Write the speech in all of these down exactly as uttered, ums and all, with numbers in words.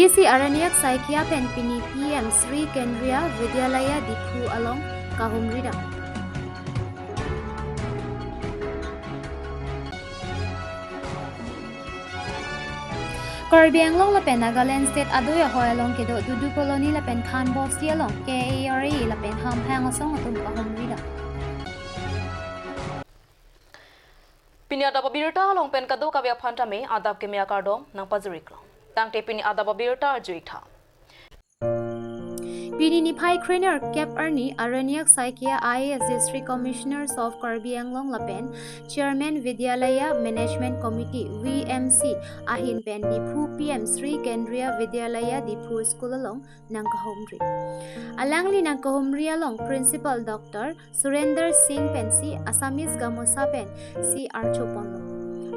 D C Aranyak Saikia pen pini P M Sri Kendriya Vidyalaya Diphu along kahumri dam. Karbi Anglong lapen Nagaland State adui ahoi along kedo Dudu Colony lapen Khan Bosti along K A R A lapen Hamphang asong atum kahumri dam. Pini adap abirta along pen kadokave aphan tame adap keme akardom nangpajiriklo. Tangte pini adap abirta arjuitha. Pini niphai krenerkep arni Aranyak Saikia I A S District Commissioners of Karbi Anglong lapen Chairman Vidyalaya Management Committee V M C ahin pen Diphu P M Sri Kendriya Vidyalaya Diphu School along nangkahumri. Alangli nangkahumri along Principal Doctor Surender Singh pensi Assamese gamosa pensi archoponlo.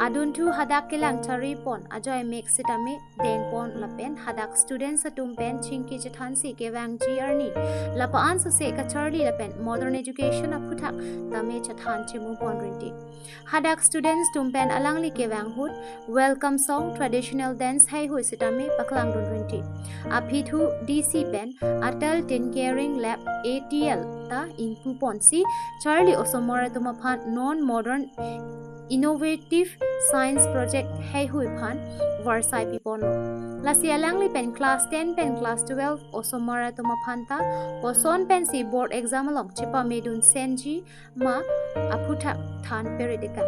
Adunthu hadak kelang charipon ajoine mek sitame dengpon lapen hadak students atum pen chingki chethansi kevangji arni lapu-an sose kacharli lapen modern education aphuthak tame chethan chimupon rinti. Hadak students atum pen alangli kevang ahut welcome song, traditional dance heihui sitame paklangdun rinti. Aphi thu D C pen Atal Tinkering Lab A T L ta ingpuponsi charli osomar atum aphan non modern innovative science project heihui aphan varsai piponlo. Lasi alangli pen class ten pen class twelve osomar atum aphan ta koson pensi board exam along chepamedun senji ma aphuthak than peridikang.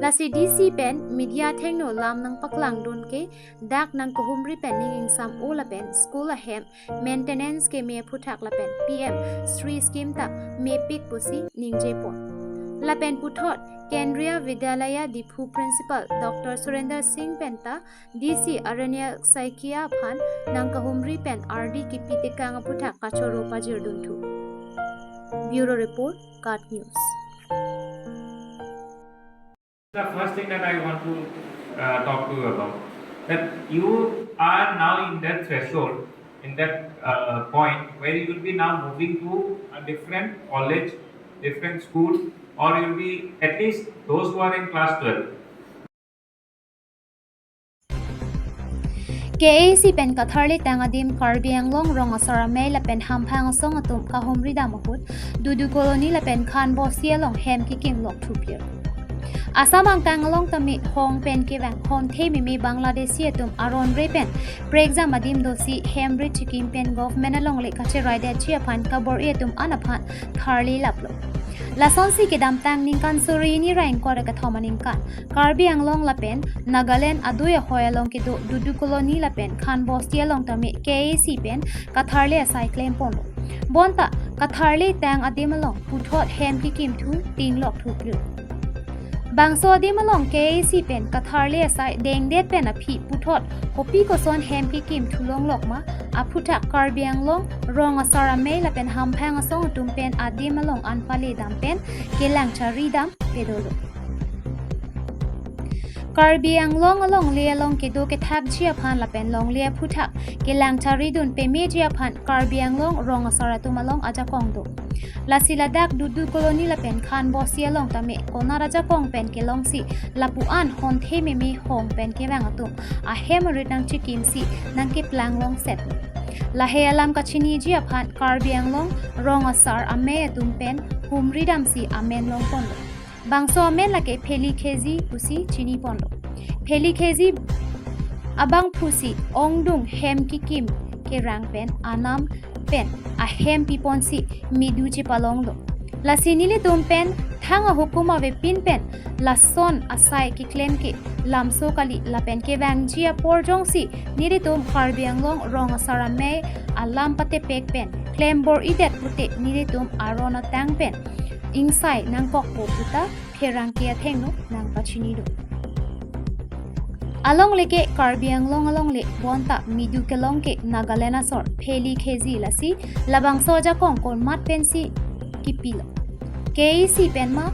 Lasi D C pen media athengno lam nangpaklangdun ke dak nangkahumri pen ning ingsam-o lapen school ahem maintenance keme aphuthak lapen P M Sri scheme ta mepik pusi ningjepon. Lapen puthot Kendriya Vidyalaya Diphu Principal Doctor Surender Singh penta D C Aranyak Saikia aphan nangkahumri pen ardi kipi tekang aphuthak kachoro pajirdun thu. Bureau Report, KAT News. The first thing that I want to uh, talk to you about, that you are now in that threshold, in that uh, point where you will be now moving to a different college, different school, or you'll be at least those who are in class twelve. K A A C pen katharli tang adim Karbi Anglong Rong Asar Amei lapen Hamphang asong atum kahumri dam ahut Dudu Colony lapen Khan Bosti along hem kikim lok thuplir. Assam angtang along tame hong pen kevang honthe meme Bangladeshi atum aron re pen prekjam adim dosi hem rit chikim pen government alongle kacherai detji aphan kabor-i atum an aphan tharli laplo. Lasonsi kedamtang ningkan suri hini ra ingkoi ra kethom aningkan Karbi Anglong lapen Nagaland adui ahoi along kedo Dudu Colony lapen Khan Bosti along tame K A A C pen katharli asai klemponlo. Bonta katharli tang adim along puthot hem kikim thu tinglok thuplir. Bangso adim along K A A C pen katharli asai dengdet pen aphi puthot kopi koson hem kikim thulonglok ma aphuthak Karbi Anglong Rong Asar Amei lapen Hamphang asong atum pen adim along anpale dam pen kelang chari dam pedolo. Karbi Anglong alongle along kedo kethakji aphan lapen longle aphuthak kelang charidun pemeji aphan Karbi Anglong Rong Asar atum along ajakong do. Lasi ladak Dudu Colony lapen Khan Bosti along tame konat ajakong pen kelongsi lapu-an honthe meme hong pen kevang atum ahem arit nangchikimsi nangkeplang longset. Lahei alam kachiniji aphan Karbi Anglong Rong Asar Amei atum pen humri damsi amen longponlo. Bangso amen lake Pheli Khezi pusi chiniponlo. Pheli Khezi abangphusi ongdung hem kikim kerang pen anam pen ahem piponsi midu chepalonglo. Lasi nelitum pen thang ahukum avepin pen lason asai keklem ke lamso kali lapen kevangji apor jongsi nelitum Karbi Anglong Rong Asar Amei alam patepek pen klembor-idet pute nelitum aron atang pen ingsai nangkokpo puta pherangke athengno nangpachinido. Alongle ke Karbi Anglong alongle bonta midu kelong ke Nagaland asor Pheli Khezi lasi labangso ajakong konmat pensi kipilo. K A A C pen ma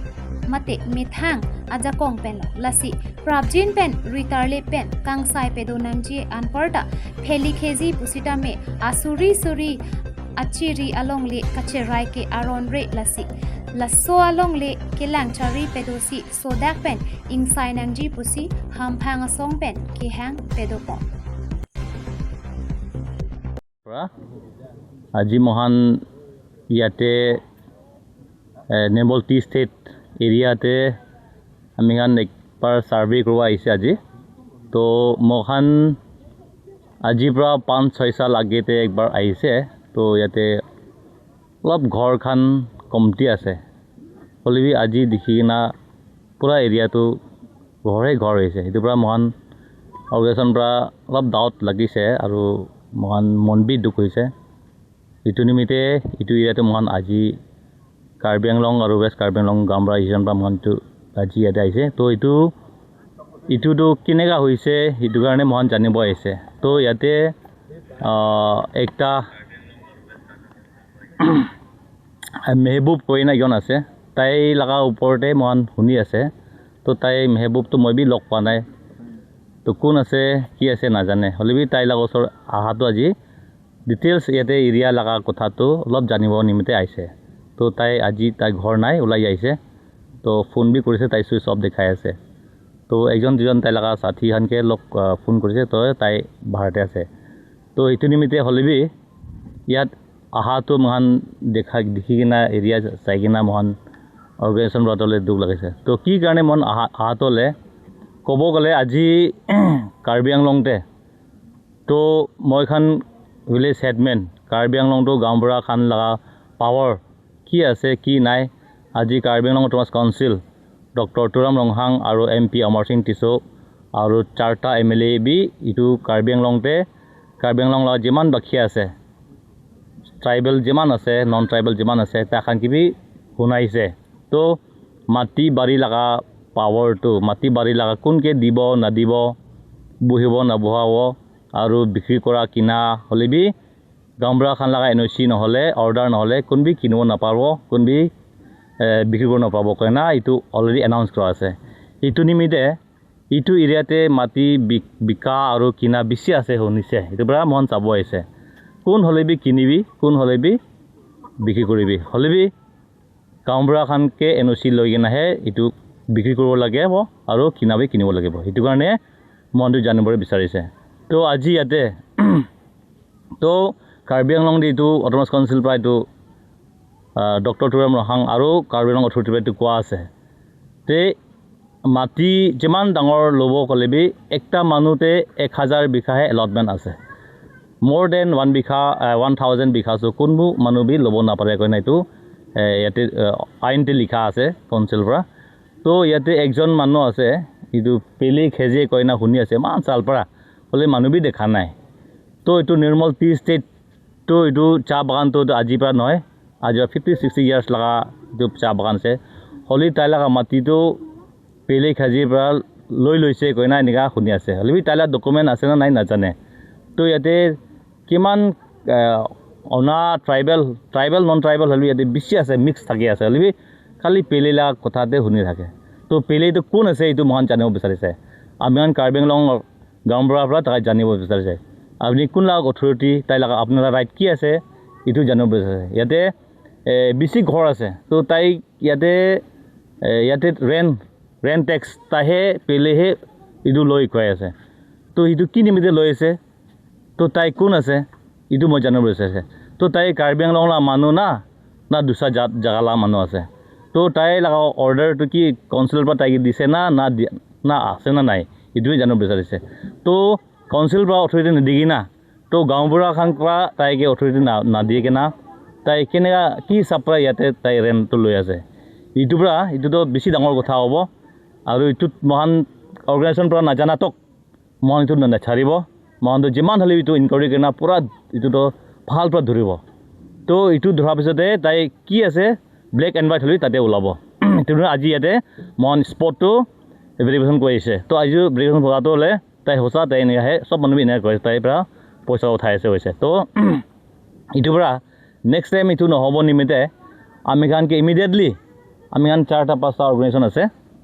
mate methang ajakong penlo lasi prapjin pen ritarle pen kangsai pedo nangji anparta Pheli Khezi pusitame asuri suri achiri alongle kacherai ke aron re lasi laso alongle kelang chari pedosi sodak pen ingsai nangji pusi Hamphang asong pen kehang pedopon. আজি মহান ইয়াতে, এ, নিৰ্মল টি ষ্টেট এৰিয়াতে আমি খান একবাৰ চাৰ্ভে কৰিব আহিছে আজি। তো মহান আজিৰ পৰা পাঁচ ছয় চাল আগতে একবাৰ আহিছে। তো ইয়াতে অলপ ঘৰ খান কমটি আছে। হ'লে বি আজি দেখি কিনা পুৰা এৰিয়াটো ঘৰে ঘৰ হৈছে। সেইটো পৰা মহান অৰ্গেনাইজেশ্যন পৰা অলপ ডাউট লাগিছে আৰু মহান মন বি দুখ হৈছে। এইটো নিমিত্তে এইটো এৰিয়াটো মহান আজি কাৰ্বি আংলং আৰু ৱেষ্ট কাৰ্বি আংলং গাঁওবুঢ়া এছ'চিয়েশ্যন পৰা মহানটো আজি ইয়াতে আহিছে। তো এইটো, এইটোতো কেনেকা হৈছে, সেইটো কাৰণে মহান জানিব আহিছে। তো ইয়াতে, আহ, একটা মেহবুব কইনা এজন আছে, তাই লগা ওপৰতে মহান শুনি আছে। তো তাই মেহবুবটো মই বি লগ পোৱা নাই। তো কোন আছে, কি আছে নাজানে। হ'লে বি তাই লগা ওচৰ অহাটো আজি ডিটেইলছ ইয়াতে এৰিয়া লগা কথাটো অলপ জানিব নিমিত্তে আহিছে। তো তাই আজি তাই ঘৰ নাই, ওলাই আহিছে। তো ফোন বি কৰিছে, তাই ছুইচ অফ দেখাই আছে। তো একজন দুজন তাই লগা সাথী খানকে লগ, আহ, ফোন কৰিছে, তো তাই বাহিৰতে আছে। তো এইটো নিমিত্তে হ'লে বি ইয়াত অহাটো মহান দেখা, দেখি কিনা এৰিয়া চাই কিনা মহান অৰ্গেনাইজেশ্যন পৰাটোলৈ দুখ লাগিছে। তো কি কাৰণে মহান অহা, অহাটোলৈ ক'ব গ'লে আজি কাৰ্বি আংলংতে তো মই খান ভিলেজ হেডমেন, কাৰ্বি আংলংটো গাঁওবুঢ়া খান লগা পাৱাৰ কি আছে, কি নাই, আজি কাৰ্বি আংলং অট'নমাছ কাউন্সিল ডক্টৰ তুৰাম ৰংহাং আৰু এম পি অমৰ সিং টিছো আৰু চাৰিটা এম এল এ বি এইটো কাৰ্বি আংলংতে, কাৰ্বি আংলং লগা যিমান বাসী আছে, ট্ৰাইবেল যিমান আছে, নন ট্ৰাইবেল যিমান আছে, তাহান কিবি শুনাইছে। তো মাটি বাৰী লগা পাৱাৰটো, মাটি বাৰী লগা কোনকে দিব, নাদিব, বহিব, নবহাব, আৰু বিক্ৰী কৰা, কিনা হ'লে বি গাঁওবুঢ়া খান লগা এন অ' চি নহ'লে, অৰ্ডাৰ নহ'লে, কোন বি কিনিব নাপাব, কোন বি, এ, বিক্ৰী কৰিব নাপাব, কয় না, এইটো অলৰেডি এনাউন্স কৰা আছে। এইটো নিমিত্তে এইটো এৰিয়াতে মাটি বিক-, বিকা আৰু কিনা বেছি আছে শুনিছে। এইটো পৰা মহান চাব আহিছে। কোন হ'লে বি কিনিবি, কোন হ'লে বি বিক্ৰী কৰিবি। হ'লে বি গাঁওবুঢ়া খানকে এন অ' চি লৈ কিনাহে এইটো বিক্ৰী কৰিব লাগিব আৰু কিনা বি কিনিব লাগিব। সেইটো কাৰণে মহানটো জানিবলৈ বিচাৰিছে। তো আজি ইয়াতে তো কাৰ্বি আংলং দি এইটো অট'নমাছ কাউন্সিল পৰা এইটো, আহ, ডক্টৰ তুৰাম ৰংহাং আৰু কাৰ্বি আংলং অথৰিটি পৰা এইটো কোৱা আছে। তে মাটি যিমান ডাঙৰ ল'ব ক'লে বি একটা মানুহতে এক হাজাৰ বিঘাহে এলটমেণ্ট আছে। More than one বিঘা, আহ, ওৱান থাউজেণ্ড বিঘা, চ' কোনবো মানুহ বি ল'ব নাপাৰে কৈ না এইটো, এ, ইয়াতে, আহ, আইনতে লিখা আছে কাউন্সিল পৰা। তো ইয়াতে একজন মানুহ আছে, এইটো পেলে খেজে কৈ না শুনি আছে, ইমান চাল পৰা, হ'লে মানুহ বি দেখা নাই। তো এইটো নিৰ্মল টি ষ্টেট, তো এইটো চাহ বাগানটো আজিৰ পৰা নহয়, আজি পৰা ফিফটি ছিক্সটি ইয়াৰ্ছ লগা এইটো চাহ বাগান আছে। হ'লে তাই লগা মাটিটো পেলে খেজিৰ পৰা লৈ লৈছে কৈ না এনেকা শুনি আছে। হ'লে বি তাই লগা ডকুমেণ্ট আছে নে নাই নাজানে। তো ইয়াতে কিমান, আহ, অনা ট্ৰাইবেল, ট্ৰাইবেল, নন ট্ৰাইবেল হ'লে বি ইয়াতে বেছি আছে, মিক্স থাকি আছে। হ'লে বি খালি পেলে লগা কথাতে শুনি থাকে। তো পেলেটো কোন আছে এইটো মহান জানিব বিচাৰিছে। আমি কাৰ্বি আংলং গাঁওবুঢ়াৰ পৰা তাই জানিব বিচাৰিছে। আপুনি কোন লগা অথৰিটি, তাই লগা আপোনাৰ ৰাইট কি আছে, এইটো জানিব বিচাৰিছে। ইয়াতে, এ, বেছি ঘৰ আছে। তো তাই ইয়াতে, এ, ইয়াতে ৰেণ্ট, ৰেণ্ট টেক্স তাইহে পেলেহে এইটো লৈ খুৱাই আছে। তো এইটো কি নিমিত্তে লৈ আছে? তো তাই কোন আছে? এইটো মই জানিব বিচাৰিছে। তো তাই কাৰ্বি আংলং লগা মানুহ না, না দুচৰা জাত জাগা লগা মানুহ আছে? তো তাই লগা অৰ্ডাৰটো কি কাউন্সিলৰ পৰা তাইকে দিছে না, না দি-, না আছে না নাই? এইটোৱে জানিব বিচাৰিছে। তো কাউন্সিল পৰা অথৰিটি নিদিগি না, তো গাঁওবুঢ়া খান পৰা তাইকে অথৰিটি না, নাদিয়ে কে না, তাই কেনেকা কি হিচাপ পৰা ইয়াতে তাই ৰেণ্টটো লৈ আছে? এইটো পৰা, এইটোতো বেছি ডাঙৰ কথা হ'ব। আৰু এইটোত মহান অৰ্গেনাইজেশ্যন পৰা নাজানাতক মহান এইটো না-, নাচাৰিব। মহানটো যিমান হ'লেও এইটো ইনকুৱাৰী কৰি না পুৰা এইটোতো ভাল পৰা ধৰিব। তো এইটো ধৰাৰ পিছতে তাই কি আছে, ব্লেক এণ্ড হোৱাইট হ'লেও তাতে ওলাব। এইটো কাৰণে আজি ইয়াতে মহান স্পটটো ভেৰিফিকেশ্যন কৰি আহিছে। তো আজি ভেৰিফিকেশ্যন কৰাটো হ'লে তাই সঁচা, তাই এনেকাহে, সব মানুহ এনেকা কৰে, তাইৰ পৰা পইচা উঠাই আছে হৈছে। তো এইটোৰ পৰা নেক্সট টাইম এইটো নহ'ব নিমিত্তে আমি খানকে ইমিডিয়েটলি আমি খান চাৰিটা পাঁচটা অৰ্গেনাইজেশ্যন আছে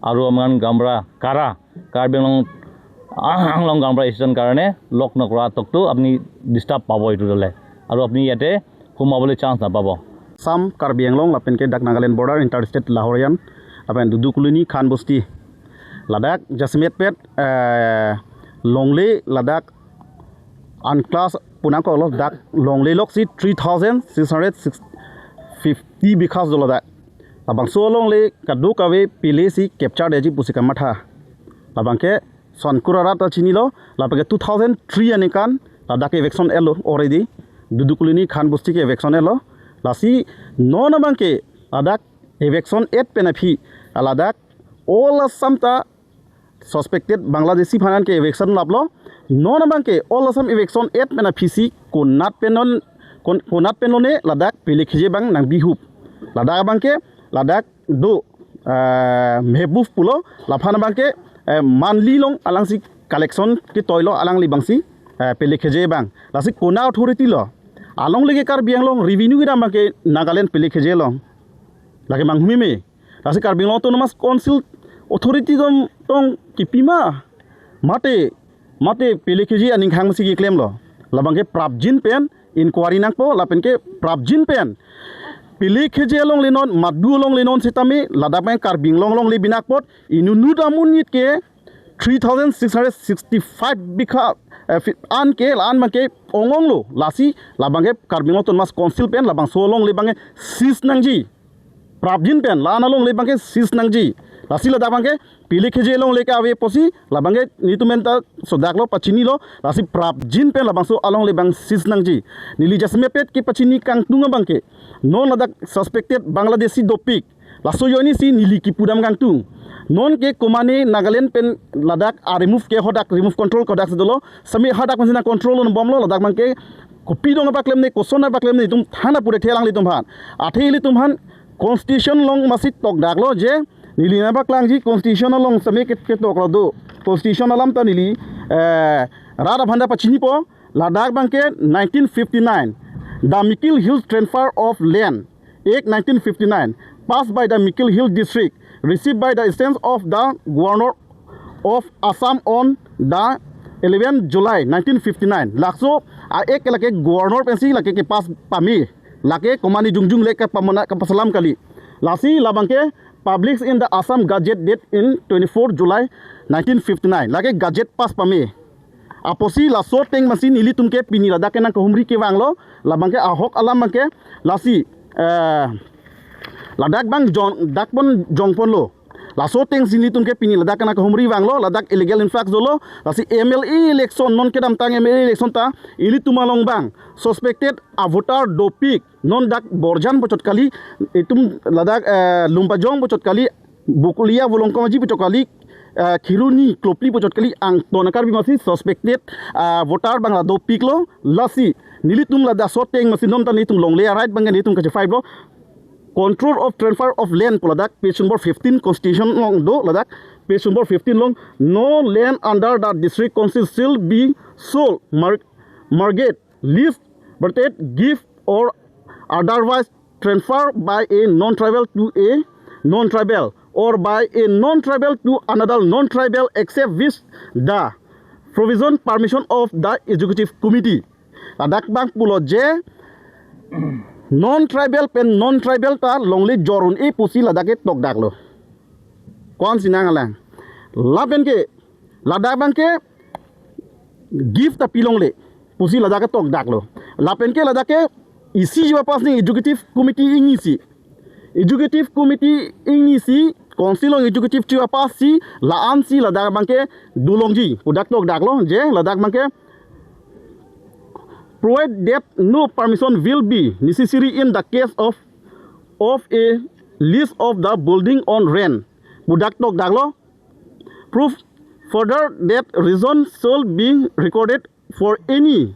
আৰু আমি খান গাঁওবুঢ়া কাৰা, কাৰ্বি আংলং, আংলং গাঁওবুঢ়া এছ'চিয়েশ্যন কাৰণে লগ নকৰা তকটো আপুনি ডিষ্টাৰ্ব পাব এইটো দলে আৰু আপুনি ইয়াতে সোমাবলৈ চান্স নাপাব। Assam, Karbi Anglong lapen ke dak Nagaland border interstate Lahorian lapen Dudu Colony Khan Bosti ladak jasemet pet, eh, longle ladak unclass punangkoklo, dak longle lok si three thousand six hundred fifty bighas dolo dak. Labangso longle kadokave pele si capture detji pusi kamatha. Labangke Sonkur arat ta chinilo, labangke two thousand three aningkan ladak eviction etlo already. Dudu Colony Khan Bosti ke eviction etlo. Lasi non abangke ladak eviction et pen aphi ladak all Assam ta suspected Bangladeshi aphan ke eviction laplo. Non abangke all Assam eviction et pen aphi si konat pen non kon-, konat pen lone ladak pele keje abang nangbihup. Ladak abangke ladak do, eh, Mehbub pulo, laphan abangke, eh, monthly along alangsi collection ketoilo alangli abangsi, eh, pele keje abang. Lasi kona authority lo? Alongle ke Karbi Anglong revenue kedam abangke Nagaland pele keje along. Lake manghumeme. Lasi Karbi Anglong Autonomous Council authority atum tong kipima. Mate, mate pele keje aning khang si keklemlo. Labangke prapjin pen inquiry nangpo, lapenke prapjin pen pele keje alongle non, madu alongle non sitame, ladak abang Karbi Anglong alongle binak apot, inut inut amonit ke three thousand six hundred sixty-five bigha, eh, fi-, an ke, la-an abangke ong-onglo. Lasi labangke Karbi Anglong Autonomous Council pen labangso alongle abangke seize nangji. Prapjin pen la-an alongle abangke seize nangji. Lasi ladak abangke pele keje alongle ke ave pusi, labangke nelitum pen ta sodaklo, pachinilo, lasi prapjin pen labangso alongle abang seize nangji. Neli jasemet ke pachini kangtung abangke, non ladak suspected Bangladeshi dopik, laso ajoine si neli kipudam kangtung. Non ke komane Nagaland pen ladak a-remove ke hadak remove control ke hadak si dolo, sami hadak pen si nangcontrol-un bomlo, ladak abangke kopi dong paklemne, koson paklemne, itum thana pure thelang ilitum aphan. Athe ilitum aphan constitution along masi tokdaklo je, neli nangpaklangji constitution along sami ke, ketoklo do. Constitution alam ta neli, eh, rat aphan ta pachinipo, ladak abangke nineteen fifty-nine, the Mikir Hills Transfer of Land Act nineteen fifty-nine, passed by the Mikir Hill District, received by the assent of the Governor of Assam on the eleventh July nineteen fifty-nine. Laso a-act ke lake Governor pensi lake kepass pame. Lake komane jongjong le kapamona kapasalam kali. Lasi labangke published in the Assam Gazette date in twenty-fourth July nineteen fifty-nine. Lake Gazette pass pame. Apotsi laso ateng masi nelitum ke pini ladak ke nangkahumri kevanglo, labangke ahok alam abangke, lasi, eh, ladak abang jong, dak pon jongponlo. Laso ateng si nelitum ke pini ladak ke nangkahumri vanglo, ladak illegal influx dolo, lasi M L A election, non kedamtang M L A election ta ilitum along abang suspected a-voter dopik, non dak Borjan puchot kali, itum ladak, eh, Lumbajong puchot kali, Bokolia Volongkom Aji puchot kali, eh, Kheroni Klopli puchot kali, angton a-Karbi masi suspected, eh, voter abang la dopiklo. Lasi nelitum ladak laso ateng masi non ta nelitum longle a-right abang nelitum kachefaiblo. Control of Transfer of Land pu ladak page number fifteen constitution along do, ladak page number fifteen along, no land under the district council shall be sold, mar-, mortgaged, leased, bartered, gift or otherwise transferred by a non-tribal to a non-tribal or by a non-tribal to another non-tribal except with the provision permission of the executive committee. Ladak abang pulo je non-tribal pen non-tribal ta longle jor un-e pusi ladak ke tokdaklo. Ko-an si nanglang? Lapenke ladak abangke gift ta pilongle pusi ladak ke tokdaklo. Lapenke ladak ke isi jiwa pas ni executive committee ingnisi. Executive committee ingnisi, council along executive chief apasi, la-an si ladak abangke dolongji pu dak tokdaklo, je ladak abangke provide that no permission will be necessary in the case of, of a lease of the building on rent pu dak tokdaklo. Prove further that reason shall be recorded for any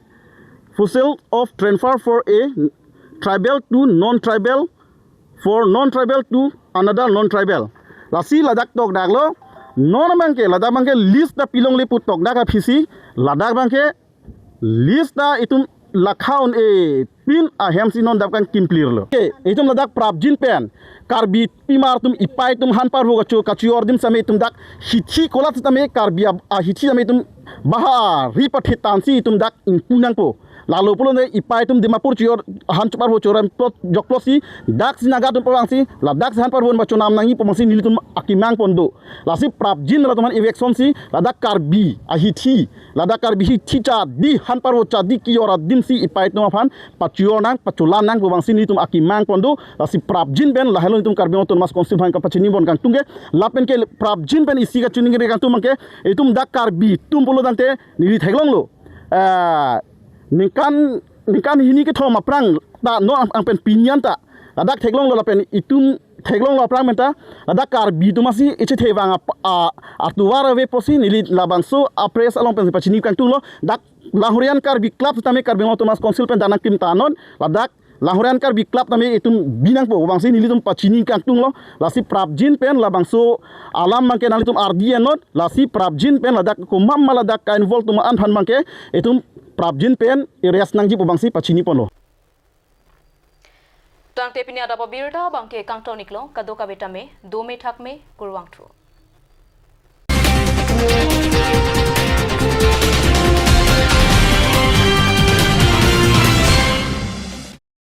proposal of transfer for a tribal to non-tribal, for non-tribal to another non-tribal. Lasi ladak tokdaklo, non abangke, ladak abangke lease ta pilongle pu tokdak aphisi, ladak abangke lease ta itum lakha un-e pin ahem si non dak kangkim clear lo. Ke, itum ladak prapjin pen, Karbi pimar atum, ipai atum, hanpar hu kachu, kachu ordim same itum dak hithi kolat sitame Karbi a, ahithi same itum bahari pathitan si itum dak ingpu nangpo. Lalo pulote ipei atum Dimapur chojor han cheparvo chojor plot jokplot si dak si Naga atum pavang si ladak si han parvo pachonam nangji pu abang si nelitum akemang pon do. Lasi prapjin latum aphan eviction si ladak Karbi ahithi, ladak Karbi hithi chadi han parvo chadi kejor adim si ipei atum aphan pachojor nang pacholam nang pu abang si nelitum akemang pon do. Lasi prapjin pen lahelo nelitum Karbi Anglong Autonomous Council aphan kapachini pon kangtung ke, lapen ke prapjin pen isi kachini kangtung abang ke, itum dak Karbi atum pulo tangte neli theklonglo. Eh, ningkan ningkan hini kethom aphrang ta non ang, ang pen pini an ta ladak theklonglo lapen itum theklonglo aphrang pen ta ladak Karbi atum asi ichethe vang ap-, a, atovar ave pusi neli labangso a-press along pen pachini kangtunglo. Dak Langhorian Karbi Club tame Karbi Anglong Autonomous Council pen dak nangkim ta non ladak Langhorian Karbi Club tame itum bi nangpo pu abang si nelitum pachini kangtunglo. Lasi prapjin pen labangso alam abang ke nanglitum ardi en non. Lasi prapjin pen ladak komat ma ladak ka-involve atum an aphan abang ke itum prapjin pen arrest nangji pu abang si pachini ponlo. Tangte pini adap abirta abang ke kangton iklo, kadokave tame dome thakme, kurvangthu.